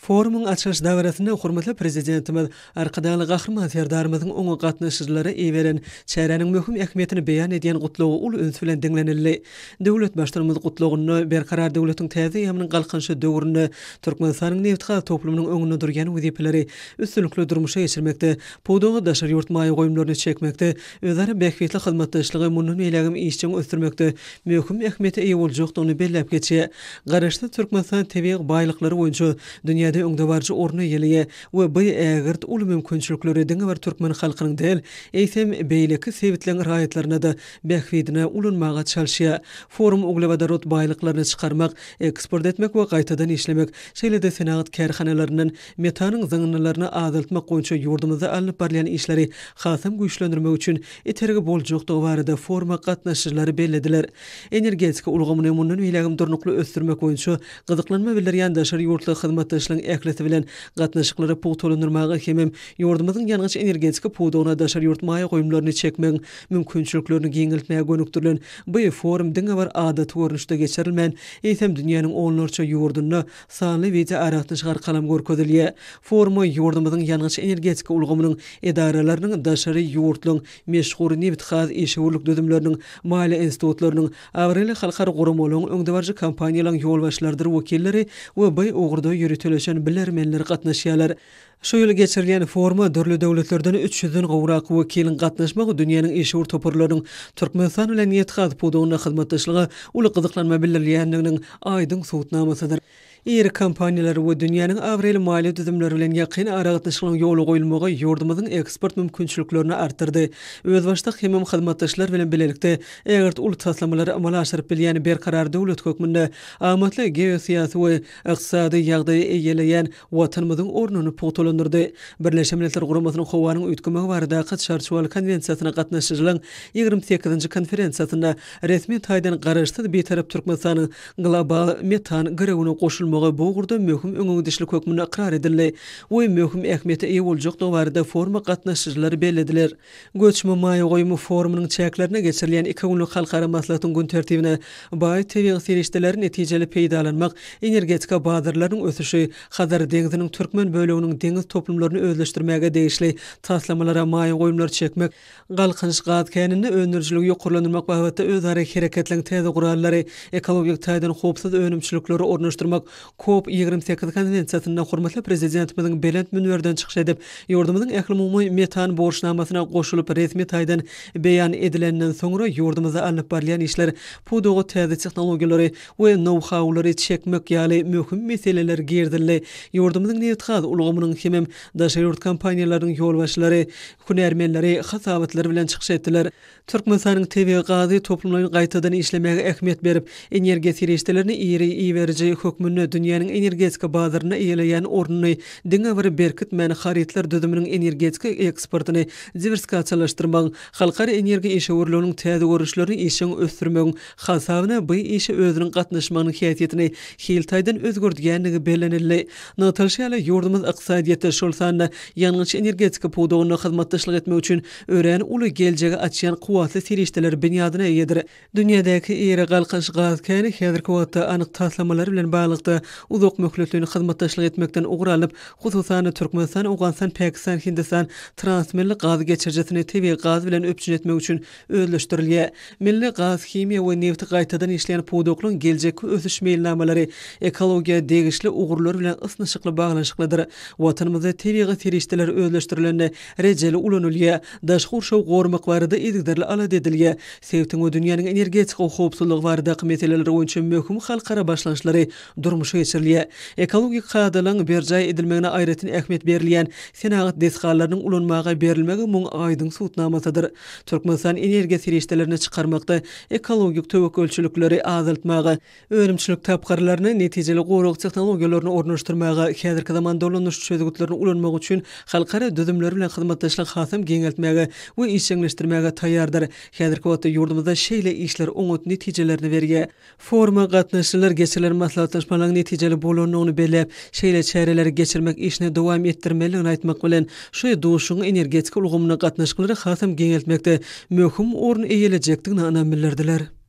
Forumyň açylyş dabarasynda hormatly Prezidentimiz Arkadagly Gahryman Serdarymyzyň oňa gatnaşyjylara iberen çäräniň möhüm ähmiýetini beýan edýän Gutlagy uly üns bilen diňlenildi. Döwlet Baştutanymyz Gutlagynda Berkarar döwletiň täze eýýamynyň Galkynyşy döwründe Türkmenistanyň nebitgaz toplumynyň öňünde durýan wezipeleri üstünlikli durmuşa geçirmekde, pudaga daşary ýurt maýa goýumlaryny çekmekde, özara bähbitli hyzmatdaşlygy mundan beýlägem işjeň ösdürmekde möhüm ähmiýete eýe boljakdygyny belläp geçýär. Garaşsyz Türkmenistan tebigy baýlyklary boýunça dünýäde öňdebaryjy orny eýeleýär we bu ägirt uly mümkinçilikleri diňe bir türkmen halkynyň däl, eýsem, beýleki sebitleň raýatlaryna-da bähbidine ulanmaga çalyşýar. Forum uglewodorod baýlyklaryny çykarmak, eksport etmek we gaýtadan işlemek, şeýle-de senagat kärhanalaryndan metanyň zyňyndylaryny azaltmak boýunça ýurdumyzda alnyp barylýan işleri hasam güýçlendirmek üçin itergi boljakdygy barada foruma gatnaşyjylar bellediler. Energetika ulgamyny mundan beýlägem durnukly ösdürmek boýunça gyzyklanma bildirýän daşary ýurtly hyzmatdaşlaryň ählisi bilen gatnaşyklary pugtalandyrmaga hemem ýurdumyzyň ýangyç-energetika pudagyna daşary ýurt maýa goýumlaryny çekmegiň mümkinçiliklerini giňeltmäge gönükdirilen bu forum diňe bir adaty görnüşde geçirilmän, eýsem dünýäniň onlarça ýurdunda sanly wideoaragatnaşyk arkalam görkezilýär. Foruma ýurdumyzyň ýangyç-energetika ulgamynyň edaralarynyň, daşary ýurtlaryň meşhur nebitgaz işewürlik düzümleriniň, maliýe institutlarynyň, abraýly halkara guramalaryň, öňdebaryjy kompaniýalaryň ýolbaşçylarydyr wekilleri we bu ugurda ýöriteleşen bilermenler gatnaşýarlar. Şu ýyl geçirilýän foruma dürli döwletlerden üç ýüzden gowrak wekiliň gatnaşmagy dünýäniň işewür toparlarynyň Türkmenistan bilen nebitgaz pudagynda hyzmatdaşlyga uly gyzyklanma bildirilýändiginiň aýdyň subutnamasydyr. Iri kompaniýalar we dünýäniň abraýly maliýe düzümleri bilen ýakyn aragatnaşygyň ýola goýulmagy ýurdumyzyň eksport mümkinçiliklerini artdyrdy. Özbaşdak hemem hyzmatdaşlar bilen bilelikde ägirt uly taslamalary amala aşyryp bilýän berkarar döwlet hökmünde amatly geosyýasy we ykdysady ýagdaýy eýeleýän Watanymyzyň ornuny pugtalandyrdy. Birleşen Milletler Guramasynyň Howanyň üýtgemegi baradaky Çarçuwaly konwensiýasyna gatnaşyjylaryň 28-nji konferensiýasynda resmi taýdan Garaşsyz Bitarap Türkmenistanyň global metan girewine goşulmagy bu ugurda möhüm öňegidişlik hökmünde ykrar edildi we möhüm ähmiýete eýe boljakdygy barada foruma gatnaşyjylar bellediler. Göçme maýa goýumy forumynyň çäklerinde geçirilýän iki günlük halkara maslahatyň gün tertibine baý tebigy serişdeleri netijeli peýdalanmak, energetika bazarlarynyň ösüşi, Hazar deňziniň türkmen böleginiň deňiz toplumlaryny özleşdirmäge degişli taslamalara maýa goýumlary çekmek, Galkynyş gaz käninde öndürijiligi ýokarlandyrmak babatda özara hereketleň täze gurallary, ekologik taýdan howpsuz önümçilikleri ornaşdyrmak, Kop 28 konwensiýasynda hormatly Prezidentimiziň belent münberden çykyş edip, ýurdumyzyň ählumumy metan borçnamasyna goşulyp resmi taýdan beýan edilenden soňra ýurdumyzda alnyp barylýan işler, pudaga täze tehnologiýalary we nou-haulary çekmek ýaly möhüm meseleler girizildi. Ýurdumyzyň nebitgaz ulgamynyň hemem daşary ýurt kompaniýalarynyň ýolbaşçylary, hünärmenleri hasabatlar bilen çykyş etdiler. Türkmenistanyň tebigy gazy toplumlaýyn gaýtadan işlemäge ähmiýet berip, energiýa serişdelerini iri iberiji hökmünde dünýäniň energetika bazarynda eýeleýän ornuny diňe bir berkitmän, harytlar düzüminiň energetika eksportyny diwersifikasiýalaşdyrmagyň, halkara energiýa işewürliginiň täze görnüşlerini işjeň ösdürmegiň hasabyna bu işe özüniň gatnaşmagynyň häsiýetini hil taýdan özgerdýändigi bellenildi. Nygtalyşy ýaly, ýurdumyz ykdysadyýetde, şol sanda ýangyç-energetika pudagynda hyzmatdaşlyk etmek üçin örän uly geljegi açýan kuwwatly serişdeler binýadyna eýedir. Dünýädäki iri Galkynyş gaz käni häzirki wagtda anyk taslamalar bilen baglylykda uzak möhletleýin hyzmatdaşlyk etmekden ugur alyp, hususan-da, Türkmenistan, Owganystan, Pakistan, Hindistan transmilli gaz geçirijisini tebigy gaz bilen üpjün etmek üçin özleşdirilýär. Milli gaz, himiýa we nebti gaýtadan işleýän pudaklaryň geljekki ösüş meýilnamalary ekologiýa degişli ugurlar bilen ysnyşykly baglanyşyklydyr. Watanymyzda tebigy serişdeler özleşdirilende rejeli ulanylýar, daşky gurşawy goramak barada yzygiderli alada edilýär. Sebitiň we dünýäniň energetika howpsuzlygy baradaky meseleler boýunça möhüm halkara başlangyçlary durmuşa geçirilýär. Ekologik kadalaryň berjaý edilmegine aýratyn ähmiýet berilýän senagat desgalarynyň ulanmaga berilmegi muň aýdyň subutnamasydyr. Türkmenistan energiýa serişdelerini çykarmakda ekologik töwekgelçilikleri azaltmaga, önümçilik tapgyrlaryna netijeli gorag tehnologiýalaryny ornaşdyrmaga, häzirki zaman dolanyş çözgütlerini ulanmak üçin halkara düzümleri bilen hyzmatdaşlygy hasam giňeltmäge we işjeňleşdirmäge taýýardyr. Häzirki wagtda ýurdumyzda şeýle işler oňat netijelerini berýär. Foruma gatnaşyjylar geçirilen maslahatlaşmalaryň netijeli bolandygyny belläp, şeýle çäreleri geçirmek işini dowam etdirmelidigini aýtmak bilen, şu duşuşygyň energetika ulgamynda gatnaşyklary hasam giňeltmekde möhüm orun eýelejekdigine ynam bildirdiler.